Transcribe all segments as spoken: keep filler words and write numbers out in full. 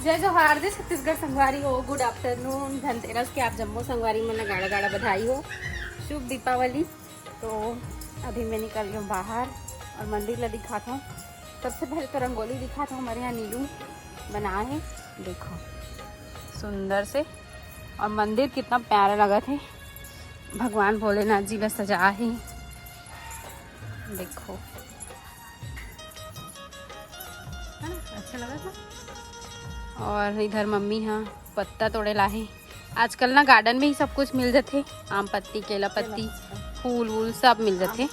जय जोहार, जय छत्तीसगढ़ संगवारी हो। गुड आफ्टरनून। धनतेरस के आप जम्मो संगवारी मन ला गाड़ा गाड़ा बधाई हो। शुभ दीपावली। तो अभी मैं निकल रही हूँ बाहर और मंदिर ला दिखात हूँ। सबसे पहले तो रंगोली दिखात हूँ, हमारे यहाँ नीलू बनाए है, देखो सुंदर से। और मंदिर कितना प्यारा लगत है, भगवान भोलेनाथ जी ला सजा है, देखो, है ना, अच्छा लगत है। और इधर मम्मी हाँ पत्ता तोड़े ला है। आजकल ना गार्डन में ही सब कुछ मिल जाथे, आम पत्ती, केला पत्ती, फूल वूल सब मिल जाथे।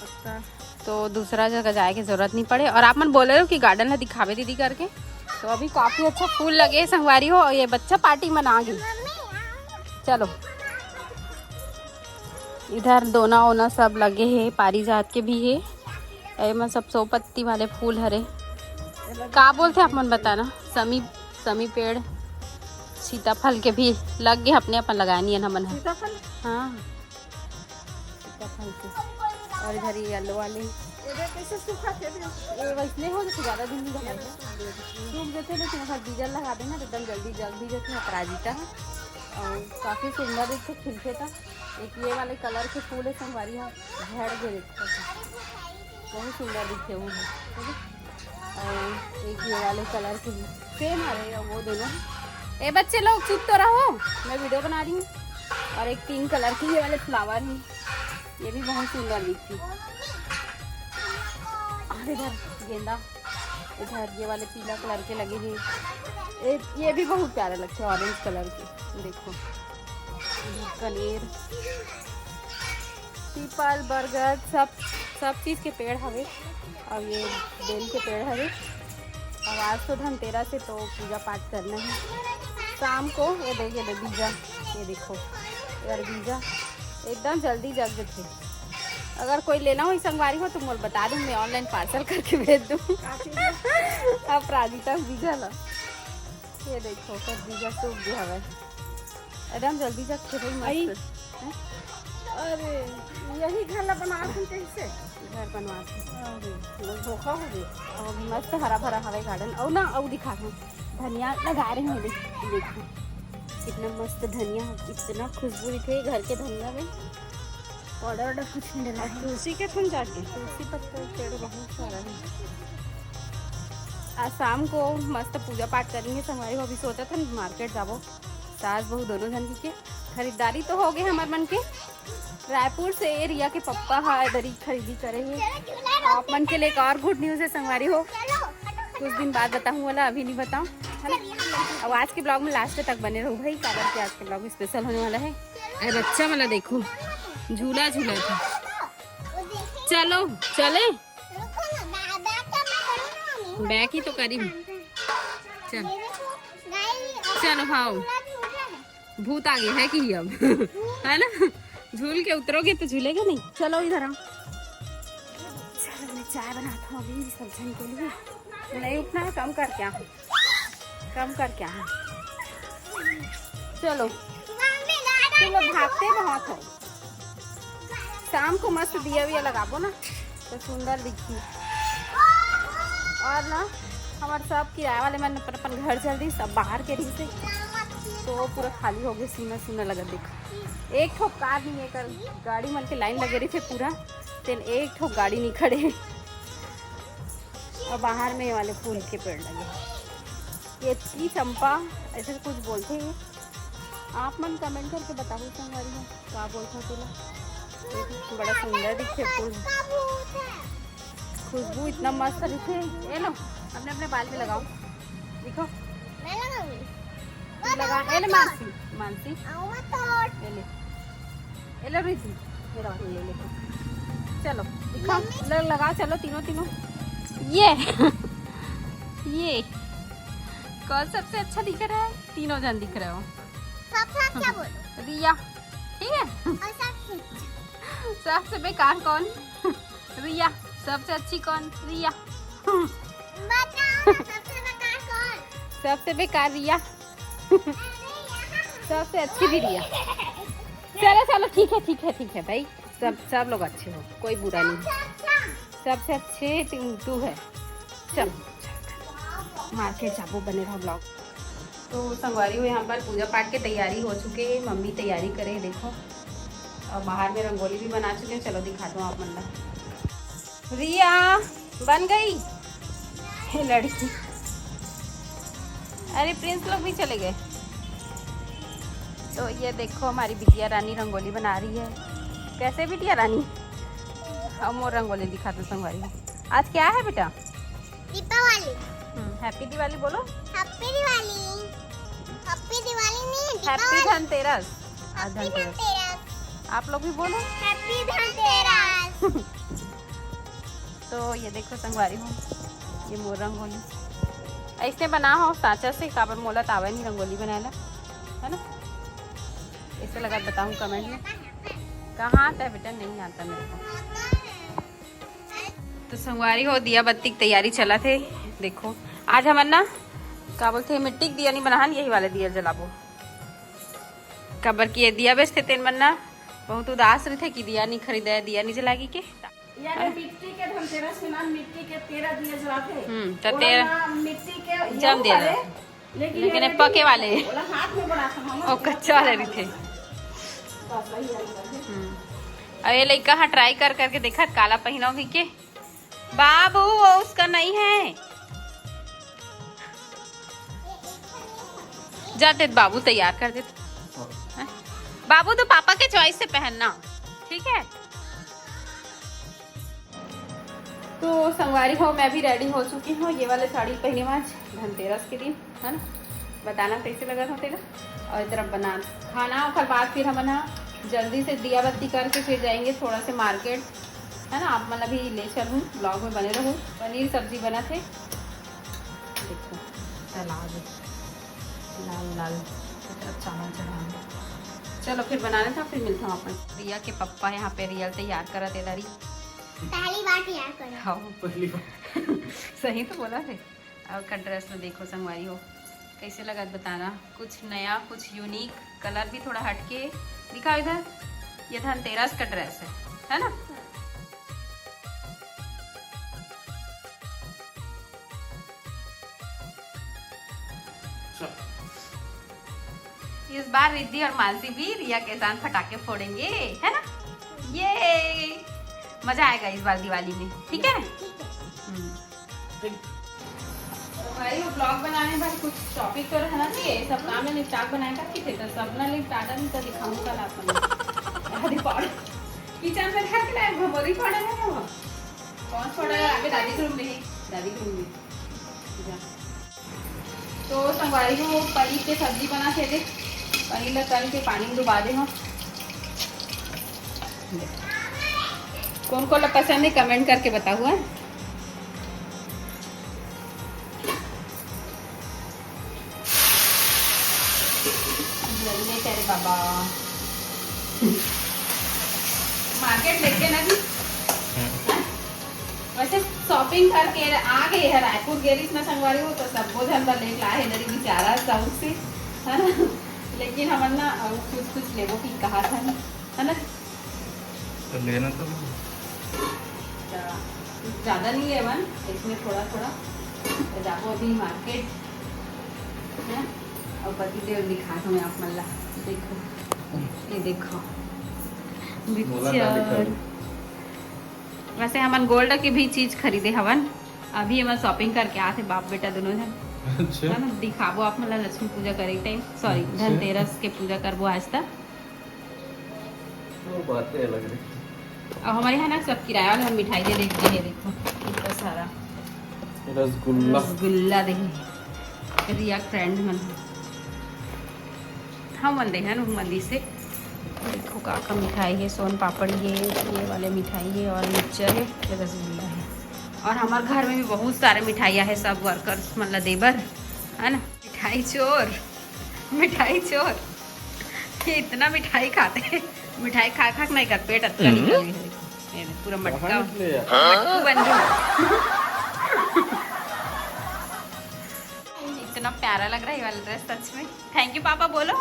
तो दूसरा जगह जाए के जरूरत नहीं पड़े। और आप मन बोले हो कि गार्डन ला दिखावे दीदी करके, तो अभी काफी अच्छा फूल लगे हे संगवारी हो। और ये बच्चा पार्टी मना गई। चलो, इधर दोना ओना सब लगे हे, पारिजात के भी हे। एमा सब सौ पत्ती वाले फूल हरे। का बोलथे आप मन बताना? समी, समी पेड़ सीताफल के भी लग गे, अपने अपन लगाए नहीं हमन ह। सीताफल? हाँ, सीताफल के। और इधर ये येलो वाले। ये देख कैसे सूखा थे भी। ये वैसने हो जैसे ज्यादा दिन नहीं रहा है। सूख जाते, लेकिन अगर बीजल लगा देना तो एकदम जल्दी जल्दी जैसे अपराजिता है। और काफी सुंदर एक खिलते था। एक ये वाले कलर के फूल है संगवारी, यहाँ झड़ गए, देखो, बहुत सुंदर दिखे वो है। और एक ये वाले कलर के भी सेम आ रहे हैं वो दोनों। ए बच्चे लोग, चुप तो रहो, मैं वीडियो बना रही हूँ। और एक पिंक कलर की ये वाले फ्लावर है, ये भी बहुत सुंदर दिखती। और इधर गेंदा, इधर ये वाले पीला कलर के लगे हैं। ए, ये भी बहुत प्यारे लगते हैं, ऑरेंज कलर के। देखो, इधर कनेर, पीपल, बरगद, सब, सब चीज के पेड़ हवे। और ये बेल के पेड़ हवे। और आज तो धनतेरस है, तो पूजा पाठ करना है शाम को। ये देखिए, ये बीजा, ये देखो, यार बीजा एकदम जल्दी जग जाथे। अगर कोई लेना हो संगवारी हो तो मोला बता दूँ, मैं ऑनलाइन पार्सल करके भेज दूँ। अपराजिता बीजा ला। ये देखो, कर बीजा सूख गया हवे, एकदम जल्दी जग के भाई, मस्त। हैं? अरे, यही घर ला बना के कैसे? घर बनवा के। अरे, वो धोखा हो गया। और मस्त हरा भरा हवे गार्डन। और ना, और दिखा दूँ, धनिया लगा रहे हैं, देख, देखो कितना मस्त धनिया, इतना खुशबू दिखे घर के धनिया में। पाउडर वाउडर कुछ नहीं डाला है। तुलसी के थन जाके, तुलसी पत्ता के पेड़ बहुत सारा है। आज शाम को मस्त पूजा पाठ करेंगे संगवारी हो। अभी सोचा था मार्केट जाबो, सास बहू दोनों जन के खरीदारी तो हो गए हमार मन के। रायपुर से रिया के पप्पा हा इधर ही खरीदी करे है। आप मन के लिए एक और गुड न्यूज है संगवारी हो, कुछ दिन बाद बताऊँ वाला, अभी नहीं बताऊँ, है ना? अब आज के ब्लॉग में लास्ट तक बने रहो भाई, कारण कि आज के ब्लॉग स्पेशल होने वाला है। अरे बच्चा वाला देखो, झूला झूला था। चलो चले, बैक ही तो करी। चल, चलो, हाँ, भूत आ गया है कि अब है ना, झूल के उतरोगे तो झूलेगा नहीं। चलो इधर आओ, चलो मैं चाय बनाता हूँ अभी सब जन के लिए। नहीं उठना है, कम करके आओ, कम करके आओ। चलो, तुम लोग भागते बहुत हो। शाम को मस्त दिया विया लगाबो ना, तो सुंदर दिखती। और ना, हमारे सब किराए वाले मन अपन अपन घर चल दी, सब बाहर के रही से, तो पूरा खाली हो गया, सूना सूना लगा। देखो, एक ठो कार नहीं है, कल गाड़ी मन के लाइन लगे रही थे पूरा, तेन एक ठो गाड़ी नहीं खड़े। और बाहर में ये वाले फूल के पेड़ लगे, ये की चंपा, ऐसे कुछ बोलते हैं। आप मन कमेंट करके बताओ संगवारी हो, का बोलते हो तेला। बड़ा सुंदर दिखे फूल, खुशबू इतना मस्त दिखे। ये लो, अपने अपने बाल पे लगाओ, दिखो। मैं लगाऊंगी। तू लगा, ये ले मानसी, मानसी, आओ मत तोड़। ये ले, ये ले रिद्धि, मेरा वाला ले ले। चलो दिखाओ, मम्मी। ल-, लगाओ, चलो तीनों, तीनों। ये ये कौन सबसे अच्छा दिख रहा है? तीनों जन दिख रहे हो। सबसे अच्छा बोलो। रिया, ठीक है। और सबसे अच्छा। सबसे बेकार कौन? रिया। सबसे अच्छी कौन? रिया। बताओ ना, सबसे बेकार कौन? सबसे बेकार रिया। अरे यार। सबसे अच्छी भी रिया। चलो चलो, ठीक है, ठीक है, ठीक है भाई, सब, सब लोग अच्छे हो, कोई बुरा नहीं। सबसे अच्छा। सबसे अच्छे तू, तू है। चलो मार्केट जाबो, बने रहो ब्लॉग। तो संगवारी हो, यहाँ पर पूजा पाठ के तैयारी हो चुके हे, मम्मी तैयारी करे हे, देखो। और बाहर में रंगोली भी बना चुके हैं। चलो दिखा दो आप मन ला। रिया बन गई, हे लड़की। अरे प्रिंस लोग भी चले गए। तो ये देखो हमारी बिटिया रानी रंगोली बना रही है। कैसे बिटिया रानी? हम और रंगोली दिखाते संगवारी। आज क्या है बेटा? दीपावली। हम्म, हैप्पी दिवाली बोलो। हैप्पी दिवाली। हैप्पी दिवाली नहीं, हैप्पी दीपावली। धनतेरस। आज हैप्पी धनतेरस। धनतेरस। आप लोग भी बोलो। हैप्पी धनतेरस। तो ये देखो संगवारी हो, ये मोर रंगोली ऐसे बना हो सांचा से, काबर मोला तो आवे नहीं रंगोली बनाना, है ना? ऐसे लगा बताऊँ कमेंट में। कहाँ आता है बेटा? नहीं आता मेरे को। तो संगवारी हो, दिया बत्ती की तैयारी चलत हे। देखो आज हमन ना का बोलथे, मिट्टी के दिया नहीं बनाहन, यही वाले दिया जलाबो। काबर कि ये दिया बेचथे तेन मन ना बहुत उदास रहिथे कि दिया नहीं खरीदे, दिया नहीं जलागी के। यानी मिट्टी के धनतेरस में ना मिट्टी के तेरह दिया जलाथे। हम्म, तो ओला तेरह ना मिट्टी के जम यहू दिया वाले, जलाथे। लेकिन लेकिन ये ये पके वाले। ओला हाथ में बनाथन हम, ओ कच्चा वाले रहिथे। बस वही वाले। हम्म। अब ये लइका हा ट्राई कर करके देखत काला पहिनोगी के। बाबू, वो उसका नहीं है। जा तेरे बाबू तैयार कर दे। हैं? बाबू तो पापा के चॉइस से पहनना, ठीक है? तो संगवारी हो, मैं भी रेडी हो चुकी हूँ। ये वाले साड़ी पहने में आज धनतेरस के दिन, है ना? बताना कैसे लगत हे तेला। और इधर अब बना खाना, ओकर बाद फिर हमन ह जल्दी से दिया बत्ती करके फिर जाएंगे थोड़ा से मार्केट, है ना? आप मन ला भी ले चलूँ, ब्लॉग में बने रहू। पनीर सब्जी बनत हे, देखो सलाद, लाल लाल चावल चढ़ा। चलो फिर बना लेथन, फिर मिलथन अपन। रिया के पप्पा यहाँ पे रियल तैयार करत हे दारी। पहली बार तैयार करे। हाँ। पहली बार। सही तो बोला थे। और का ड्रेस में देखो संगवारी हो, कैसे लगत बताना, कुछ नया, कुछ यूनिक, कलर भी थोड़ा हटके। दिखाओ इधर, ये धनतेरस का ड्रेस है, है ना? अच्छा। इस बार रिद्धि और मानसी भी रिया के साथ पटाखे फोड़ेंगे, है ना? ये मजा आएगा इस बार दिवाली में, ठीक है? ठीक है। हम्म। तो भाई, वो ब्लॉग बनाने में कुछ टॉपिक तो रहना चाहिए, सब काम में निपटा के बनाए का, ठीक है? तो सब ना निपटा डाली तो दिखाऊंगा ला अपन। अरे पाउडर किचन में धर के लाए, वो बोरी पाउडर है ना वो। कौन पाउडर है? अबे दादी के रूम में है, दादी के रूम में। जा। तो संगवारी हो, पनीर के सब्जी बना के दे, पनीर ला तल के पानी में डुबा दे हो। कौन कौन ला पसंद है कमेंट करके बताओ, हैं? जल्दी करे बाबा। मार्केट लेके ना जी। हाँ? वैसे शॉपिंग करके आ गए है रायपुर, गेरिस में संगवारी हो तो सबो झन बर लेके लाए है, मेरी बेचारा शौक से, है ना? लेकिन हमन ना अउ कुछ कुछ लेबो की कहा था ना, है ना? तो लेना तो। तो कुछ ज्यादा नहीं लेवन, इसमें थोड़ा थोड़ा। तो जाबो अभी मार्केट, है? और पति देव दिखा हमें आप मन ला। देखो, ये देखो। मोला का दिखा दे? वैसे हमन गोल्ड के भी चीज खरीदे हवन। अभी हमन शॉपिंग करके आते बाप बेटा दोनों जन। अच्छा। है ना? दिखाबो आप मन ला लक्ष्मी पूजा करे टाइम, सॉरी, अच्छा। धनतेरस के पूजा करबो आज तक। वो बातें अलग रही। अब हमारे यहाँ ना सब किराया वाले हम मिठाई दे देते हैं, देखो इतना सारा रसगुल्ला। रसगुल्ला दे रिया फ्रेंड मन। हम मन दे है ना मंदिर से। देखो का का मिठाई है, सोन पापड़ ये, ये वाले मिठाई है और मिक्सचर है, ये रसगुल्ला है। और हमारे घर में भी बहुत सारे मिठाइयाँ है सब वर्कर्स मन ला देबर, है ना? मिठाई चोर, मिठाई चोर। ये इतना मिठाई खाते हैं, मिठाई खा खा के नहीं कर पेट अटका निकल गया है। देखो, ये देखो, पूरा मटका, मटकू बन गया। इतना प्यारा लग रहा है ये वाला ड्रेस सच में। थैंक यू पापा बोलो।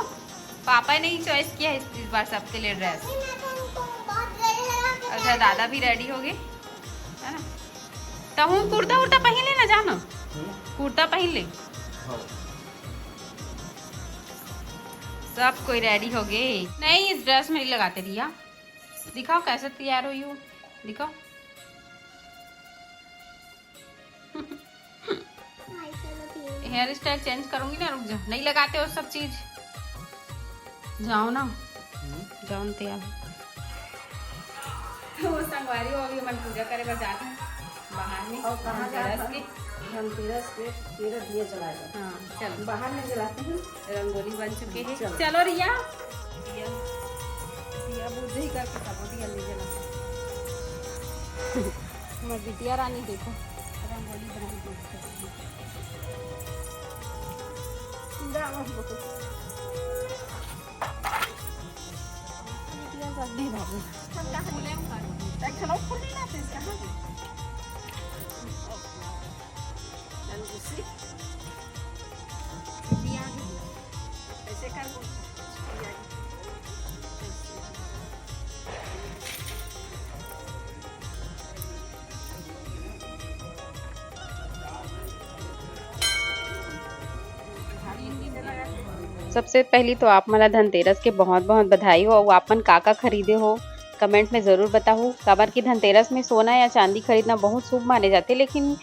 पापा ने ही चॉइस किया है इस, इस बार सबके लिए ड्रेस। अच्छा, दादा भी रेडी हो गए, है ना? तो हूँ कुर्ता उर्ता पहन लेना जाना, कुर्ता पहन ले। हाँ। सब कोई रेडी हो गए। नहीं, इस ड्रेस में नहीं लगाते रिया। दिखाओ कैसे तैयार हुई हूँ, दिखाओ। हेयर स्टाइल चेंज करूंगी ना, रुक जा। नहीं लगाते हो सब चीज, जाओ ना। जाओ ना तैयार। तो संगवारी हो, अभी हमन पूजा करे बर जात हन बाहर में। और कहाँ जात धनतेरस हन? के। धनतेरस के तेरह दिया जलाए बर। हाँ, चलो। बाहर में जलाते हैं। रंगोली बन चुके हैं। चलो। चलो रिया। रिया, रिया बुझ ही करके सबो दिया ले जला। हमर बिटिया रानी देखो, रंगोली बनाई मस्त। जा, मत बोलो। बिटिया सब भी बाबू। हम कहाँ ले हम करूँ? एक ठो फूल नहीं लाते इसका, हाँ? चल, गुस्सी। बिटिया भी। ऐसे कर। सबसे पहली तो आप मन ला धनतेरस के बहुत बहुत बधाई हो। अउ आप मन का का खरीदे हो, कमेंट में ज़रूर बताहू। काबर कि धनतेरस में सोना या चांदी खरीदना बहुत शुभ माने जाथे, लेकिन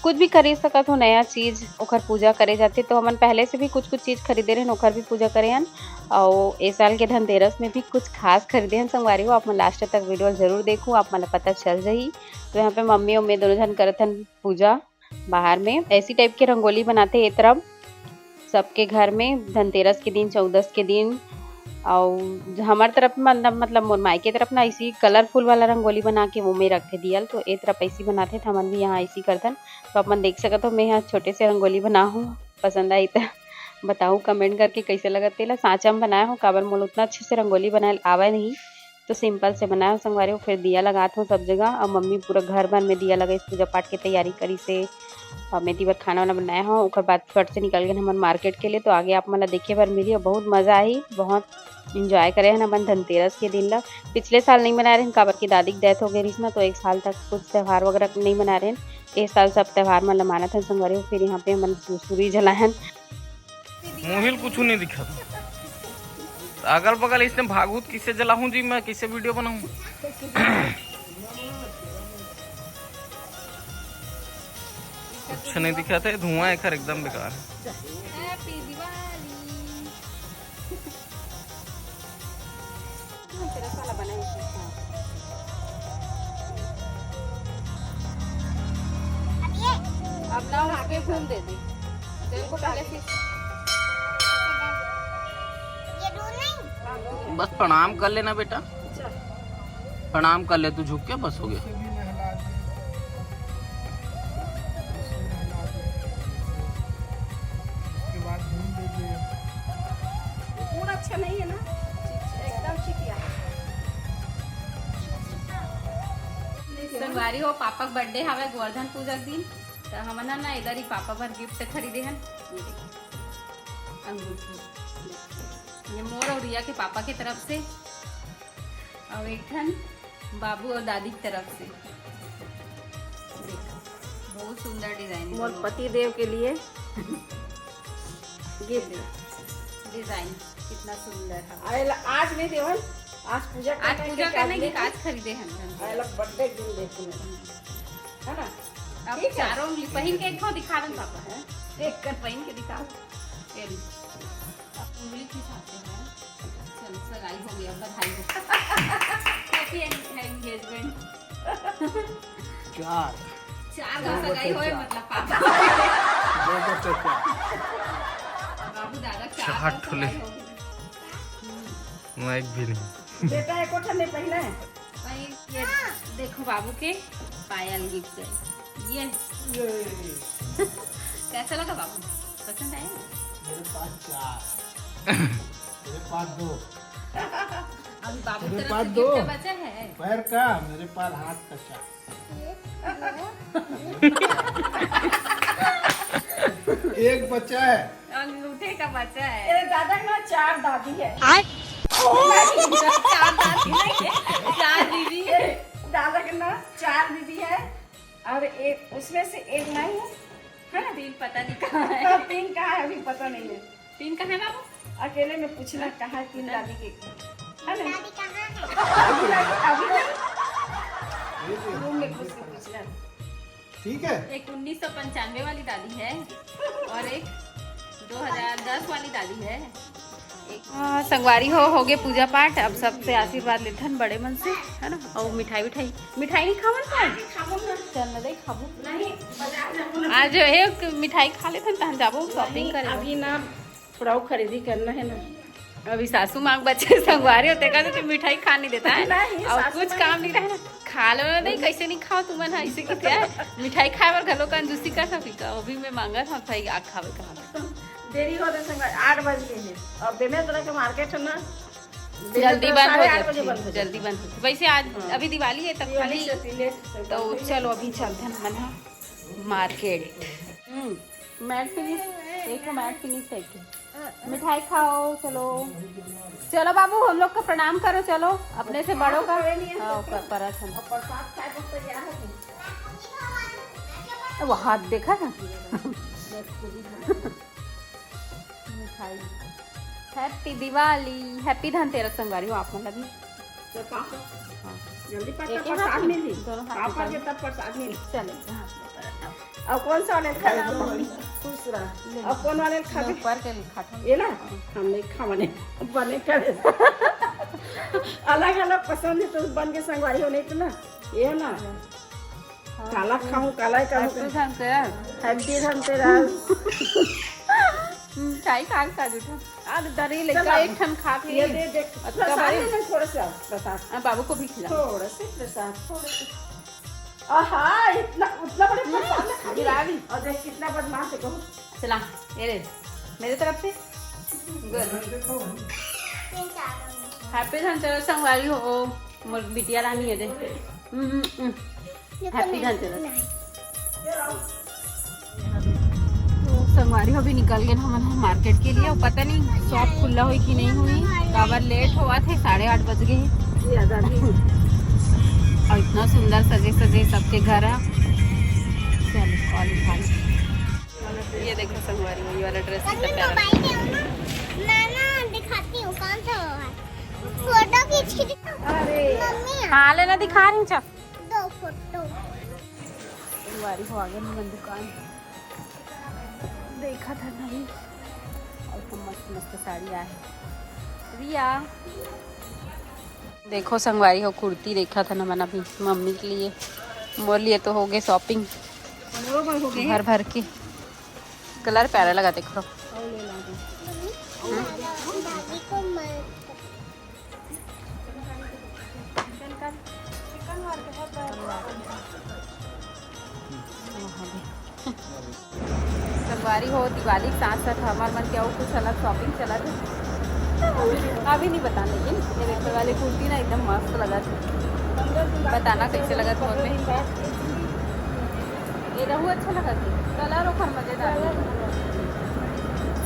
कुछ भी खरीद सकत हो नया चीज़, ओखर पूजा करे जाथे। तो हमन पहले से भी कुछ कुछ चीज़ खरीदे रहन, ओखर भी पूजा करे हन। अउ ए साल के धनतेरस में भी कुछ खास खरीदे हन संगवारी हो। आप मन लास्ट तक वीडियो जरूर देखू, आप मन ला पता चल जाही। तो यहाँ पे मम्मी अउ मैं दोनों झन करत हन पूजा बाहर में। ऐसी टाइप के रंगोली बनाते ए तरफ सबके घर में धनतेरस के दिन, चौदस के दिन। अउ हमर तरफ मतलब, मतलब मोर मायके तरफ ना ऐसी कलरफुल वाला रंगोली बना के वो में रखथे दियल, तो ए तरफ ऐसी बनाथे, तो हमन भी यहाँ ऐसी करथन। तो अपन देख सकत हो, मैं यहाँ छोटे से रंगोली बना हूँ, पसंद आई तो बताऊ कमेंट करके कैसे लगत तेला। सांचा में बनाया हूँ, काबर मोला उतना अच्छे से रंगोली बनाए आवे नहीं, तो सिंपल से बनाए हूँ संगवारी हो। फिर दिया लगात हूँ सब जगह, और मम्मी पूरा घर भर में दिया लगाइस, पूजा पाठ के तैयारी करिस हे, और मैं ती बर खाना वाना बनाए हूँ। ओकर बाद फट से निकल गए हमन मार्केट के लिए, तो आगे आप मन ला देखे बर मिली, और बहुत मजा आई, बहुत एंजॉय करे हन अपन धनतेरस के दिन ला। पिछले साल नहीं मनाए रहन, काबर की दादी के डेथ हो गई रहिस ना, तो एक साल तक कुछ त्योहार वगैरह नहीं मनाए रहन। ए साल सब त्योहार मन ला मानत हन संगवारी हो। फिर यहाँ पे हमन सुरसुरी जलाए हन। मोहिल कुछ नहीं दिखा था। अगल बगल इसने भागवत किसे जलाऊं जी, मैं किसे वीडियो बनाऊं? कुछ नहीं दिखा था, धुआं है खैर, एकदम बेकार है। Happy Diwali। अब ना उसके घूम दे दे। तेरे को पहले से बस प्रणाम कर लेना बेटा, प्रणाम कर ले तू झुक के, बस हो गया। मूड अच्छा नहीं है ना, एकदम चिटिया। संगवारी हो, पापा के बर्थडे हवे गोवर्धन पूजा के दिन, तो हमन ह ना इधर ही पापा बर गिफ्ट खरीदे हन। ये देखो, अंगूठी, ये मोर और रिया के पापा के तरफ से, और एक ठन बाबू और दादी की तरफ से। देख, बहुत सुंदर डिजाइन है मोर दोनों। पति देव के लिए गिफ्ट। डिजाइन कितना सुंदर है। अरे ला, आज नहीं देवन, आज पूजा आज करने पूजा के करने के लिए आज खरीदे हैं हम। अरे ला, बर्थडे के दिन देखूंगा, है ना? अब ठीक है। चारों उंगली पहन के एक ठो दिखा रहे पापा। हैं? देख कर पहन के दिखाओ। ये लो। अब उंगली के हिसाब से है। चलो, सगाई हो गई, अब बधाई हो। Happy engagement. चार। चार बार दो सगाई बच्चे होए, चार। मतलब पापा। दो बच्चे चार। बाबू दादा चार चार बार ठुले। सगाई हो गई। मैं एक भी नहीं। बेटा एको ठन नहीं पहना है। भाई, ये देखो बाबू के पायल गिफ्ट है। ये ये। कैसा लगा बाबू? पसंद आया? मेरे पास चार। मेरे पास दो। अभी बाबू मेरे तरफ पास से दो। गिफ्ट बचा है? पैर का, मेरे पास हाथ का चार। एक बचा है। अंगूठे का बचा है। तेरे दादा के ना चार दादी है। आय। चार दादी नहीं है, चार दीदी है। दादा के ना चार दीदी है और एक, उसमें से एक मैं हूँ, है ना? तीन पता नहीं कहाँ है। हाँ, तीन कहाँ है अभी पता नहीं है। पिन कहाँ है बाबू? अकेले में पूछना कहाँ है पिन दादी के, है ना? दादी कहाँ है? अभी नहीं, अभी नहीं। रूम में घुस के पूछना। ठीक है। एक उन्नीस सौ पंचानवे वाली दादी है और एक दो हज़ार दस वाली दादी है। एक, हाँ, संगवारी हो, हो गए पूजा पाठ। अब सबसे आशीर्वाद लेथन बड़े मन से, है ना? और मिठाई विठाई, मिठाई नहीं खावन का? चल ना दे खाबो। आज जो है कि मिठाई खा लेथन, तहन जाबो शॉपिंग करे। अभी ना थोड़ा और खरीदी करना है ना। अभी सासू माँ के बच्चे संगवारी होते कहते कि मिठाई खा नहीं देता है नहीं, और सासू कुछ माँ काम नहीं रहना। खा लो ना, नहीं कैसे नहीं खाओ तुमन, हाँ, इसे कहते हैं मिठाई खाए और घलो कंजूसी कर सकी का? अभी मैं मांगा था भाई, आ खावे कहाँ? देरी होते संग आठ बज गए हैं और बेमेतरा के मार्केट है ना, जल्दी बेमेतरा बंद हो साढ़े आठ बजे बंद जाती, हो जल्दी बंद होती। वैसे आज अभी दिवाली है तब दिवाली खाली, से लेट से तो बंद हो चलो अभी चलते हैं मन मार्केट। हम्म, मैट फिनिश, एक तो मैट फिनिश है कि मिठाई खाओ, चलो चलो बाबू, हम लोग का प्रणाम करो, चलो अपने से बड़ों का। हाँ, ऊपर परत हम। और प्रसाद खाए को तैयार है। वो हाथ देखा था। मिठाई। हैप्पी दिवाली, हैप्पी धनतेरस संगवारी हो आप मन ला भी। तो पापा, हाँ। जल्दी पकड़, एक ही प्रसाद हाथ मिली। दोनों हाथ पापा निकाल। के तब प्रसाद मिली। चले। और कौन सा वाले खाए? और कौन वाले खाबे? ऊपर के लिखा था। ये ना हम नहीं खावने बने करे। अलग अलग पसंद है तो बन के संगवारी हो, नहीं तो ना ये ना काला खाऊं, काला ही खाऊं। हैप्पी धनतेरस। हैप्पी धनतेरस। मिठाई खा के जूठा। आज दरी ले चल का अब एक ठन खा के। ये दे, देख, अच्छा प्रसाद भाई। ले ले थोड़ा सा प्रसाद, हाँ, बाबू को भी खिला। थोड़ा से प्रसाद, थोड़ा से। आहा, इतना, उतना बड़ा प्रसाद ना खाई। गिरा दी। और देख कितना बदमाश है, कहूँ। चला, ये ले, मेरे तरफ से। गुड। हैप्पी धनतेरस संगवारी हो, मोर बिटिया रानी है दे। हम्म, हम्म, हम्म। हैप्पी धनतेरस। तो संगवारी हो भी निकल गए हमन ह मार्केट के लिए। पता नहीं शॉप खुला हुई कि नहीं हुई, काबर लेट हुआ थे, साढ़े आठ बज गए। और इतना सुंदर सजे सजे सबके घर है। चलो, कॉल उठा लो। ये देखो संगवारी, ये वाला ड्रेस कितना प्यारा। मोबाइल दे ना, मैं ना दिखाती हूँ कौन सा वो है। फोटो खींच के दिखा। मम्मी, हाँ, लेना दिखा रही हूँ, चल। दो फोटो। संगवारी हो आगे हमन दुकान देखा था नहीं, और तो मस्त मस्त साड़ी आए रिया। देखो संगवारी हो, कुर्ती देखा था ना मैंने अपनी मम्मी के लिए, मोर लिए तो हो गए शॉपिंग भर भर के। कलर प्यारा लगा, देखो। दादी को मैं संगवारी हो, दिवाली के साथ साथ हमार मन के अउ कुछ अलग शॉपिंग चलत है, अभी नहीं बता, लेकिन ये देखने वाली कुर्ती ना एकदम मस्त लगत है। बताना कैसे लगत मोर में। ये रहू अच्छा लगत है, कलर ओकर मजेदार है।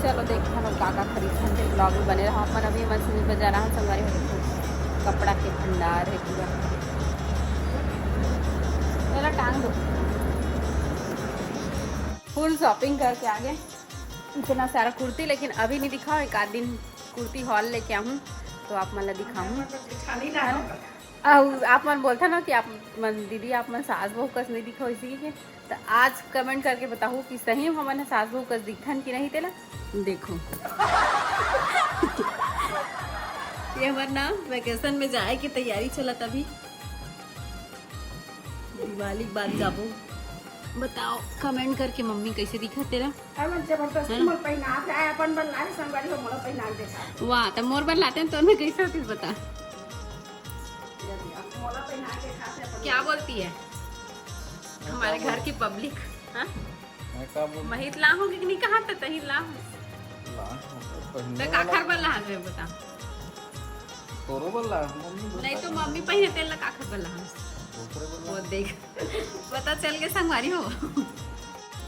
चलो देखते हैं हम लोग का का खरीदते हैं, ब्लॉग में बने रहो अपन। अभी मन सुनी बाजार रहा संगवारी हो, देखो कपड़ा के भंडार है पूरा। मेरा टांग दो। फुल शॉपिंग करके आ गए, इतना सारा कुर्ती, लेकिन अभी नहीं दिखाओ, एक आध दिन कुर्ती हॉल लेके आऊँ तो आप मन ला दिखाऊँ। अउ आप मन बोलथा ना कि आप मन दीदी, आप मन सास बहू कस नहीं दिखाओ इसी के, तो आज कमेंट करके बताओ कि सही में हमन सास बहू कस दिखथन कि नहीं। तेला देखो। ये हमार ना वेकेशन में जाए की तैयारी चलत अभी, दिवाली के बाद जाबो। बताओ कमेंट करके मम्मी कैसे दिखा तेरा। अरे जबरदस्ती मोला पहना के आए, अपन बर लाए संगवारी हो, मोला पहना के देखा। वाह, तो मोर बर लाते हैं तो मैं कैसे होती बता। मोला पहना के देखा थे अपन। क्या बोलती है हमारे घर की पब्लिक? हाँ, मैं का बोल महित ला होगी कि नहीं, कहाँ तक तही ला हो? ला, पहनने तो वाला काखर बर ला हवे बता। तोरो बर ला, मम्मी बर नहीं ला। तो मम्मी पहने तेल ला काखर बर ला हवे। दूसरे बर ला। वो देख, पता चल गया संगवारी हो।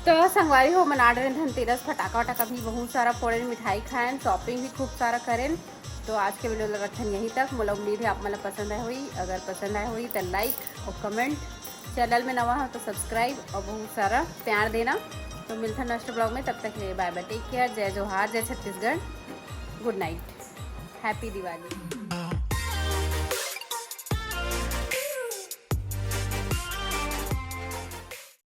तो संगवारी हो, मना डरेन धनतेरस, फटाका वटाका भी बहुत सारा फोड़ेन, मिठाई खाएन, शॉपिंग भी खूब सारा करेन। तो आज के वीडियो ला रखन यहीं तक। मोला उम्मीद है आप मन ला पसंद आए होई। अगर पसंद आए होई तो लाइक और कमेंट, चैनल में नवा हो तो सब्सक्राइब और बहुत सारा प्यार देना। तो मिलथन नेक्स्ट ब्लॉग में, तब तक के लिए बाय बाय, टेक केयर, जय जोहार, जय छत्तीसगढ़, गुड नाइट, हैप्पी दिवाली।